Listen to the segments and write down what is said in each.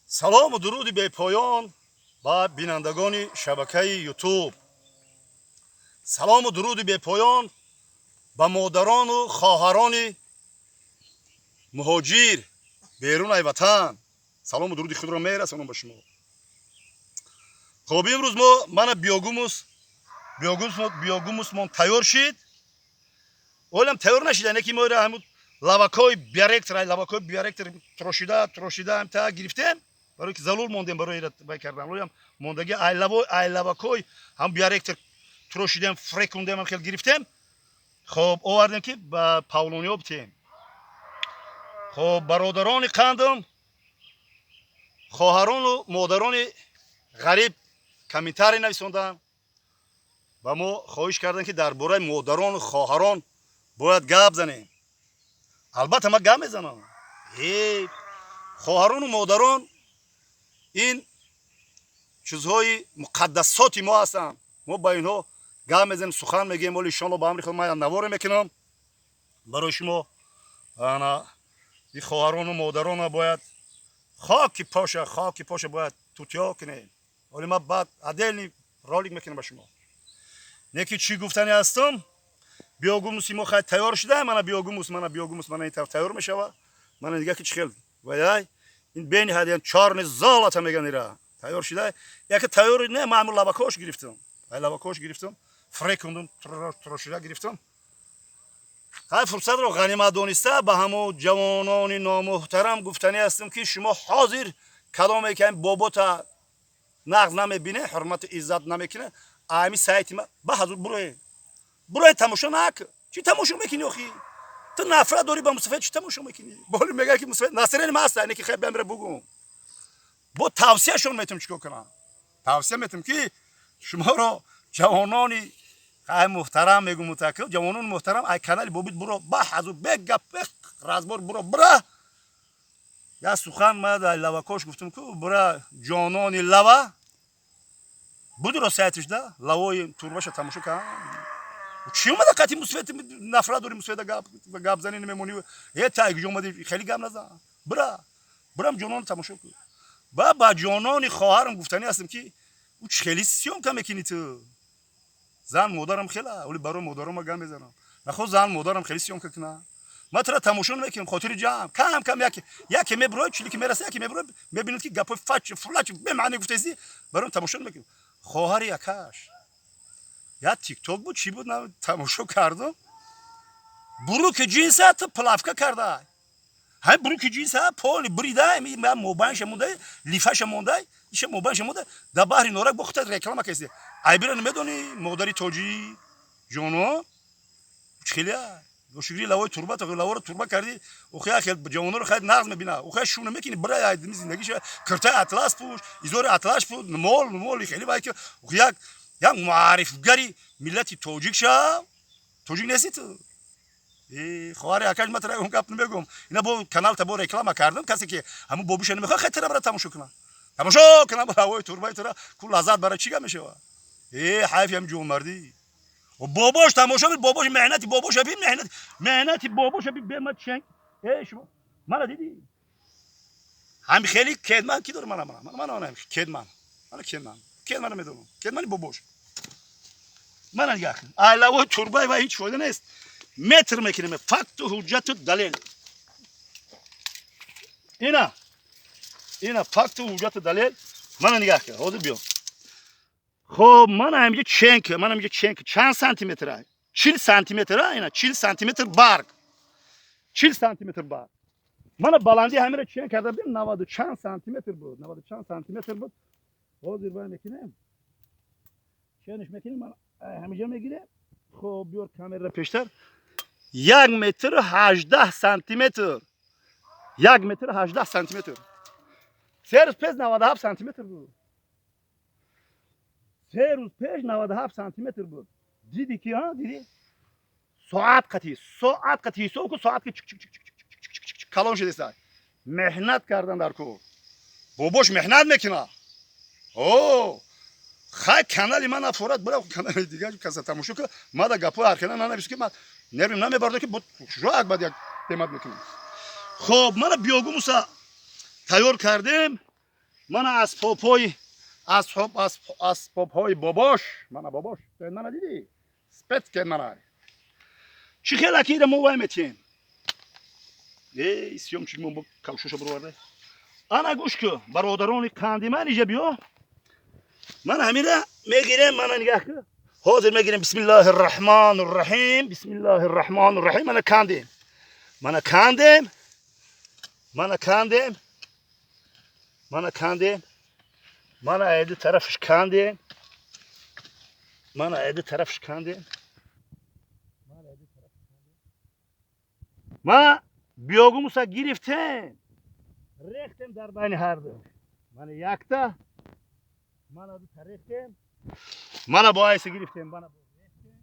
Салому дуруди бепоён ба бинандагони шабакаи Ютуб. Салому дуруди бепоён ба модарону хоҳарони муҳоҷир берун ай ватан. Салому дуруди худро мерасонам ба шумо. Хоб, имрӯз мо мана биогумусмон тайёр шид. Олам тайёр нашида, не ки мо ира ҳамун лавакҳои биоректор, ай лавакҳои биоректор трошида, трошида ҳам та гирифтем. Барои ки залул мондем барои ира вай кардан. Олам мондаги ай лавакҳои ҳам биоректор трошидем, фрекундем, ҳам хел гирифтем. Хоб, овардем ки ба павлониё битем. Хоб, бародарони қандам, хоҳарону модарони ғариб комментарий нависонданд ва мо хоҳиш кардем, ки дар бораи модарону хоҳарон бояд гап занем. Албатта, ман гап мезанам. Хоҳарону модарон ин чизҳои муқаддасоти мо ҳастанд. Мо ба инҳо гап мезанем, сухан мегӯем. Оли иншоалло ба амри худ ман наворе мекунам барои шумо. Ана ин хоҳарону модарона бояд хоки поша бояд тутиё кунем. Оли ман баъд отдельный ролик мекунам ба шумо. Не ки чӣ гуфтани ҳастам? Биогумуси мо хай тайёр шуда, мана биогумус, мана биогумус, мана ин тараф тайёр мешава. Мана дига ки чӣ хел ваяй ин бениҳоят чёрный золото меган, ира тайёр шуда. Яке тайёр не, ман ҳамун лавакош гирифтам, ай лавакош гирифтам, фрекундум, трошида гирифтам. Хай, фурсатро ғанимат дониста, ба ҳамун ҷавонони номуҳтарам гуфтанӣ ҳастам, ки шумо ҳозир кадоме ки бобота нағз намебине, ҳурмату иззат намекуне, ами сайти ма ба ҳазур буроед, буроед, тамошо накун. Чӣ тамошо мекунӣ охи? Ту нафрат дорӣ ба мусафед, чӣ тамошо мекунӣ? Боли мега ки мусафед насрени ма аста, не ки хай бамира бугум. Бо тавсияшон метум, чикор кунам? Тавсия метум, ки шуморо, ҷавонони ай муҳтарам мегум, мутаккил ҷавонони муҳтарам, ай канали бобит буро, ба ҳазур бегап разбор буро, бура. Я сухан ма ай лавакош гуфтум ку, бура, ҷонони лава будуро сайтиш да лавои турбаша тамошо кан. Чӣ омада қати мусфет нафрат дори, мусфета гап зани намемонӣ? Э, тай куҷо омади? Хеле гап назан, бура, бурам, ҷонон тамошо кун. Ба ҷонони хоҳарам гуфтанӣ ҳастам, ки ӯ хеле съёмка мекунӣ ту. Зан модарам хела, оли барои модарам гап мезанам. Нахо зан модарам хеле съёмка куна, ман тура тамошо намекунам. Хотири ҷамъ, кам кам яке мебурои, чили ки мераса, яке мебурои, мебинед, ки гапҳои фач флач бемаъне гуфтаисӣ, барои тамошо намекунам. Хоҳари якаш я Тикток буд, чӣ буд, тамошо кардам, брюки ҷинса ту плавка карда, ҳамин брюки ҷинса поли бурида, мобайнша монда, лифаша монда, иша мобайнша монда, дар баҳри Норак бо хута реклама кардӣ. Айбира намедонӣ, модари тоҷик ҷоно хеле шукри лавои турба лаворо турба кардӣ. Охи хел ҷавоноро хай нағз мебина, охи шу намекунӣ. Бира, зиндагиша киртаи атлас пӯш, изори атлас пӯш, мол мол хеле вай ки охи як муаррифгари миллати тоҷик шав. Тоҷик нести ту? Хоҳари акаш, ма тара он гап намегӯм. Ина бо каналта бо реклама кардам. Касе ки ҳамун бобиша намехоҳад, хай тара бара тамошо кунам, тамошо кунам ҳавои турбаи тура ку лаззат бара. Чӣ гап мешава? Э, ҳайфи ҳам ҷонмардӣ. Бобош тамошо, бобош меҳнати бобоша би, меҳнати бобоша би. Бема ченг. Э, шумо мана дидӣ, ҳами хеле кедман ки дора? Мана, мана, мана, мана кедман, мана кедман, кедмана медонам, кедмани бобош. Мана нигоҳ кун, айлавои турбаи ва ҳеҷ фоида нест. Метр мекунем, факту ҳуҷҷату далел. Ина факту ҳуҷҷату далел. Мана нигоҳ кун, ҳозир биё. Хоб, мана ҳаминҷа ченк, мана ҳаминҷа ченк чанд сантиметр? 40 сантиметр. Ина 40 сантиметр барг, 40 сантиметр барг. Мана баландии ҳамира чен карда будем, наваду чанд сантиметр буд, наваду чанд сантиметр буд. Ҳозир вай мекунем, ченш мекунем, ҳаминҷа мегирем. Хоб, биёр камера пештар. 1 метру 18 сантиметр, 1 метру 18 сантиметр. 3 рӯз пеш 97 сантиметр буд, 3 рӯз пеш 97 сантиметр буд. Диди ки, диди, соат қатӣ, соат қатӣ ҳисоб кун, соат ки калон шудеста. Меҳнат кардан дар кор, бобош меҳнат мекунад. О, хай, канали ман нафорат, бира, канали дигар каса тамошо кун. Мада гапҳои ҳархела нанавис, ки ман Нервим намебарда, ки шуак бад як темат мекунем. Хоб, мана биогумуса тайёр кардем. Мана асбобҳои асбобҳои бобош, мана бобош, мана дидӣ, спец мана чӣ хел акира мо вай метиҳем. Эй, съёмчик мо кавшоша бироварда. Ана гӯш ку, бародарони қанди ман, иҷа биё. Мана ҳамира мегирем, мана нигаҳ ку. Ҳозир мегирем. Бисмиллоҳи рраҳмони рраҳим, бисмиллоҳи рраҳмони рраҳим. Мана кандем, мана кандем, мана кандем, мана кандем, мана айди тарафш кандем, мана айди тарафш кандем. Ма биогумуса гирифтем, рехтем дар байни ҳарду. Мана якта, мана дута рехтем, мана бо айса гирифтем, мана рехтем.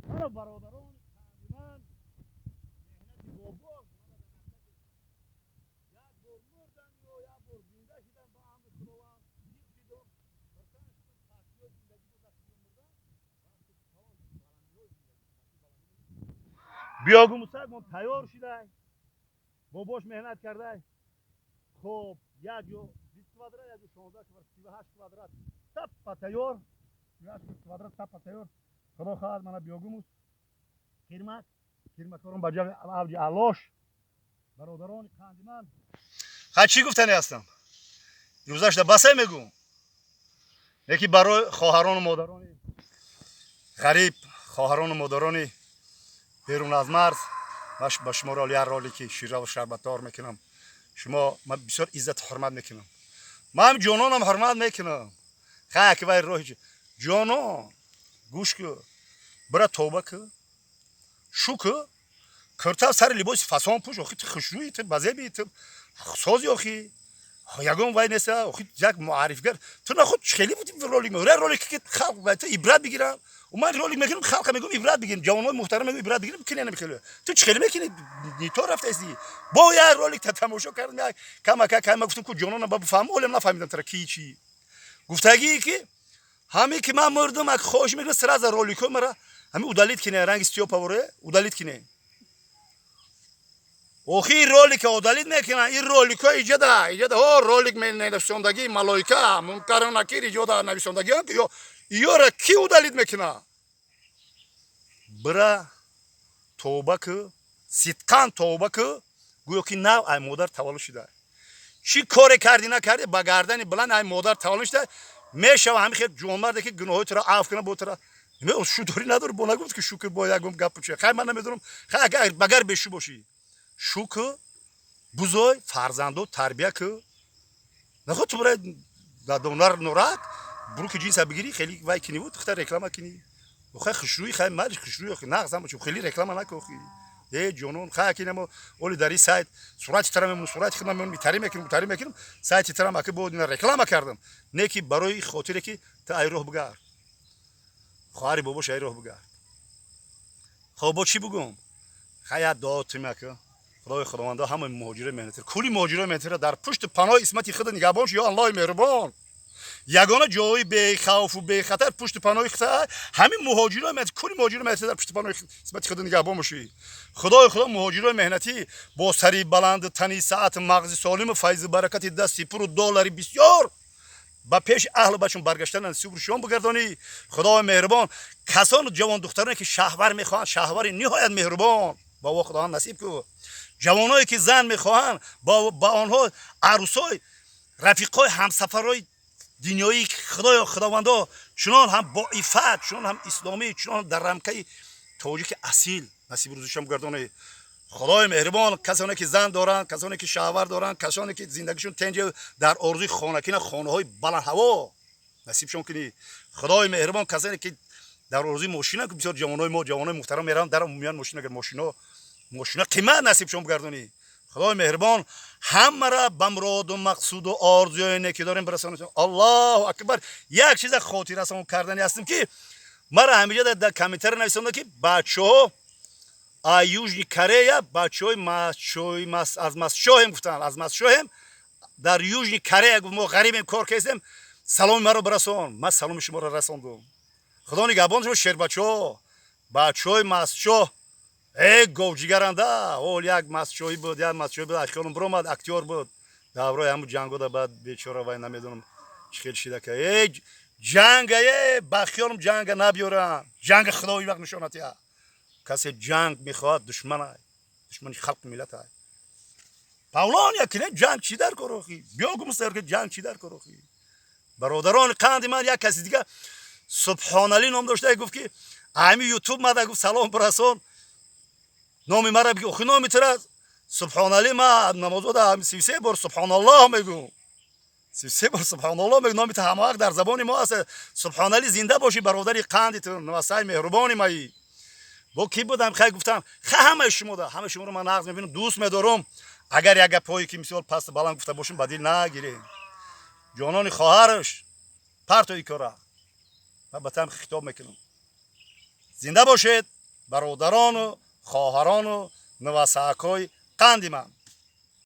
Мана бародарони қандиман, меҳнати бобо як бор мурдан ё як бор зинда шидан, ба амри Худованд зиқ шидум, хурсанд шудум. Пастиҳои зиндагӣ буд, вақти мурдан биогумусак мо тайёр шидай, бобош меҳнат кардай. Хоб, як ҷо 20 квадрат, як ҷо 16 квадрат, 38 квадрат таппа тайёр, 38 квадрат таппа тайёр. Худо хоҳад, мана биогумус қирмак қирмакорон ба ҷави авҷи аълош. Бародарони қандиман, ха, чӣ гуфтани ҳастам? Рӯзашда басе мегӯм, леки барои хоҳарону модарони ғариб, хоҳарону модарони берун аз марз, ман ба шуморо як ролики шираву шарбатдор мекунам. Шумо ман бисёр иззату ҳурмат мекунам, ман ҷононам ҳурмат мекунам. Хай, ки вай роҳи ҷонон, гӯш ку, бира тавба ку, шу ку, курта сари либоси фасон пӯш. Охи, ту хушрӯи, ту базеби, ту сози, охи, ягон вай неста, охи, як муаррифгар ту нахуд хеле буди. Ролик ролик ки халқ ту ибрат бигирам. Ман ролик мекунам, халқа мегӯм, ибрат бигирем, ҷавонои муҳтарам мегӯм, ибрат бигирем. Кине намехеле, ту чӣ хеле мекунӣ? Не то рафтаисти. Бо як ролик та тамошо кардам, як камака кама гуфтам ку ҷонона ба бифаҳм, олем нафаҳмидам тара ки чӣ гуфтагие, ки ҳаме ки ман мурдам, ак хоҳиш мекунам, сразу роликҳои мара ҳами удалить кине, ранги Стёпаворе удалить кине. Охи, ин ролика удалить мекунан, ин роликҳо иҷода иҷода о ролик менависондагӣ, малоика Мункару Накир иҷода нависондагиам, ё ёра ки удалить мекуна? Бира тавба ку, сидқан тавба ку, гӯё ки нав ай модар таваллуд шуда. Чӣ коре кардӣ, накардӣ, ба гардани баланд ай модар таваллуд шуда мешава. Ҳами хел ҷонмарде ки гуноҳои туро афв кунад, бо тура шу дорӣ, надорӣ, бо нагуфт ки шукр, бо ягон гап чӣ. Хай, ман намедонам, хай, агар багар бешу бошӣ, шу ку, бузой, фарзандо тарбия ку. Наход ту бирай донар норак брюки ҷинса бигирӣ, хеле вай киниву тухта реклама кинӣ. Хай, хушрӯи, хай, марди хушрӯи, нағз ҳама, хеле реклама наку, охи. Э, ҷонон, хай, акинамо оли дар ин сайт сурати тара мемонам, сурати худам мемонам, итари мекунам, утари мекунам, сайти тарам аки бо реклама кардам, не ки барои хотире ки ту ай роҳ бигард, хоҳари бобош, ай роҳ бигард. Хоб, бо чӣ бугум? Хай, як дуо тим ака. Худои худовандо, ҳамаи муҳоҷирои меҳнатир, кули муҳоҷирои меҳнатира дар пушти паноҳи исмати худ нигаҳбон ё Аллоҳи меҳрубон. Ягона ҷои бехавфу бехатар пушти паноҳи худ ҳамин муҳоҷирои меҳнатӣ, кули муҳоҷирои меҳнатӣ дар пушти паноҳи исмати худ нигаҳбон бошӣ. Худои худо, муҳоҷирои меҳнатӣ бо сари баланду, тани саату, мағзи солиму, файзу баракати дасти пуру, доллари бисёр ба пеши аҳлу бачон баргаштан насиб шон бигардонӣ. Худои меҳрубон, касону ҷавондухтароне ки шаҳвар мехоҳанд, шаҳвари ниҳоят меҳрубон ба во Худованд насиб ку. Ҷавоное ки зан мехоҳанд, ба онҳо арӯсой, рафиқҳои, ҳамсафарҳои дунёӣ, худоё, худовандо, чунон ҳам боифат, чунон ҳам исломӣ, чунон дар рамкаи тоҷики асил насиби рӯзишон бигардонӣ. Худои меҳрубон, касоне ки зан доранд, касоне ки шавҳар доранд, касоне ки зиндагишон тенҷ, дар орзуи хонакина, хонаҳои баландҳаво насибшон кунӣ. Худои меҳрубон, касоне ки дар орзуи мошина, бисёр ҷавонои мо, ҷавонои муҳтарам мераванд, дар меян мошина, мошино, мошина қимат насибшон бигардонӣ. Худои меҳрибон ҳамаро ба муроду мақсуду орзуёне неки дорем бирасонад. Аллоҳу акбар. Як чиза хотиррасон кардани ҳастем, ки мара ҳамиҷа дар комментарий нависонда, ки бачаҳо а Южный Корея, бачаҳои аз Масшоҳем гуфтанд, аз Масшоҳем дар Южный Корея, гуфт, мо ғарибем, кор кардем, саломи маро бирасон. Ман саломи шуморо расондум. Худо нигаҳбон шумо, шербачаҳо, бачаҳои Масчоҳ. Э, говҷигаранда ол як масчоҳӣ буд, як масчоҳӣ буд, ахёлум биромад, актёр буд даврои ҳамун ҷангода. Баъд бечора вай намедонам чӣ хел шидака. Э, ҷанга, э, ба хиёлум ҷанга набиёрам. Ҷанга худои вақт нишонатия. Касе ҷанг мехоҳад, душманай, душмани халқи миллатай. Павлон якине ҷанг чӣ дар кор охи? Биё гумстар, ки ҷанг чӣ дар кор охи? Бародарони қанди ман, як каси дига Субҳоналӣ ном дошта, гуфт, ки ҳами Ютуб мада, гуфт, салом бирасон, номи мара биги. Охи, номи тура Субҳоналӣ, ма намозода 33 бор субҳоналлоҳ мегӯм, 33 бор субҳоналлоҳ мегӯм. Номи ту ҳама вақт дар забони мо аст. Субҳоналӣ, зинда бошӣ, бародари қанди ту, навасаи меҳрубони маи. Бо кӣ будам, хай, гуфтам, ха, ҳамаи шумода, ҳамаи шуморо ман нағз мебинам, дӯст медорам. Агар як гапҳое ки мисол паст баланд гуфта бошем, ба дил нагирем. Ҷонони хоҳараш, партои кора, ман ба там хитоб мекунам. Зинда бошед, бародарону хоҳарону навасаакҳои қанди ман.